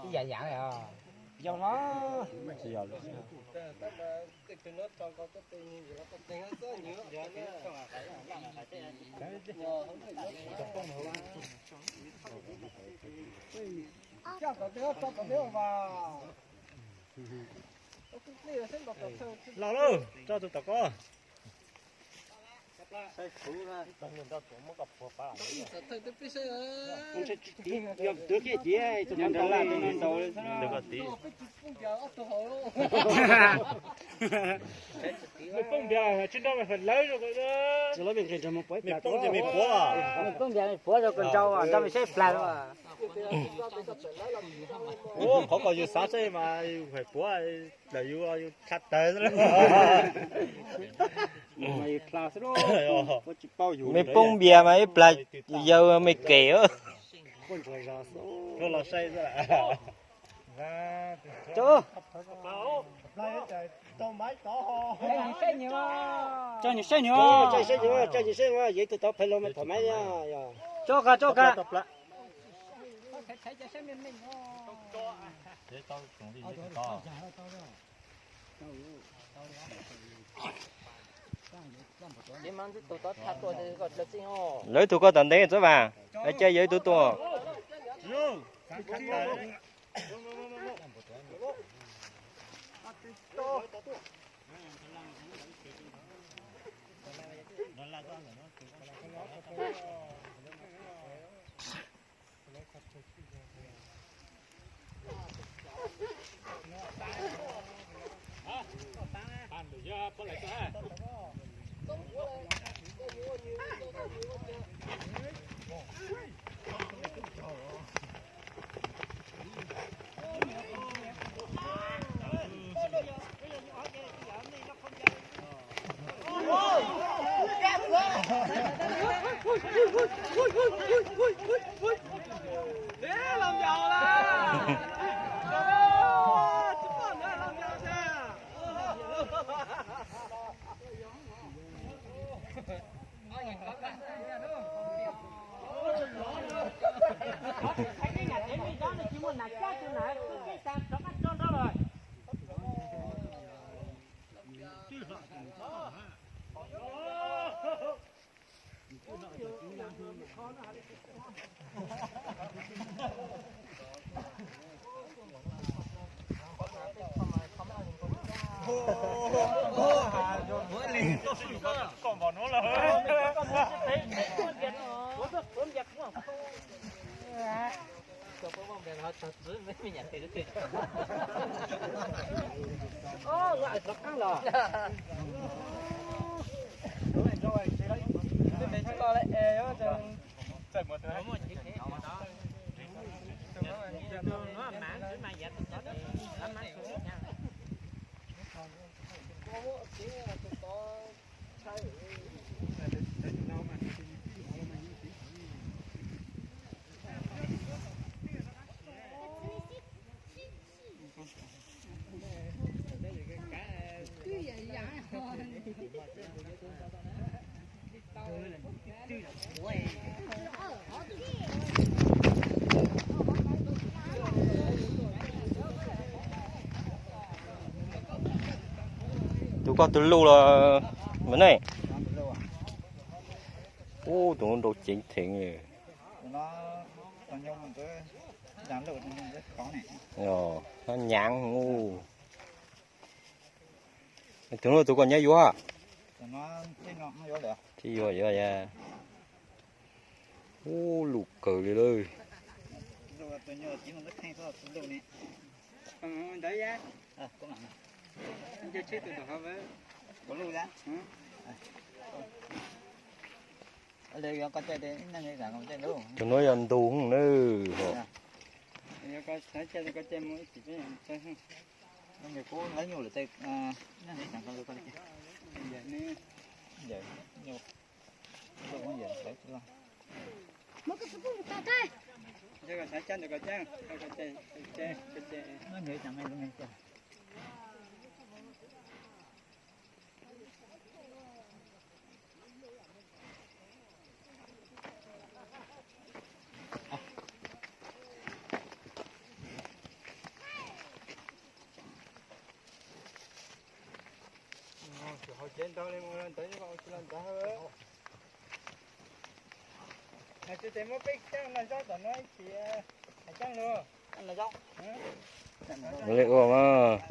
Ib yam yam li os. Yog los. Los lauj, tso tus tom koj. Yog tus kiag cia tus nrog laj tus nrog ntaus li xwb. Nws poob npias tsis nrog lawv, nws poob npias nws puav, nws poob npias nws puav rau koj nrau nrog mej saib plag. Ua qhov kom yus xav saib mas yus hais puav lawm yus yus dlha tawv xwb. Mej poob npias mas ib plag yus yawg mej kem. Tso nws saib nws, tso nws saib nws, yeej tus tau pheej los mas thoom mab yog. Tso ka, tso ka. Lawv tus koj tom ntev txob vas, caij yawg ib tug tuaj. Tus koj tus luj los mas ne. Ub, tus nrau ceev theev. Nyob nyaav. Tus no tus koj nyob yuav. Tsis yuav, yuav ya. Ub, lus kawg li lawm. Tus no yog ntug na. Ces ntau li mus los ntawd, ua tsis los ntawd. Hais tias muab peb caij no zaub tom no ib chim, hais caij los. Ua li ua mas.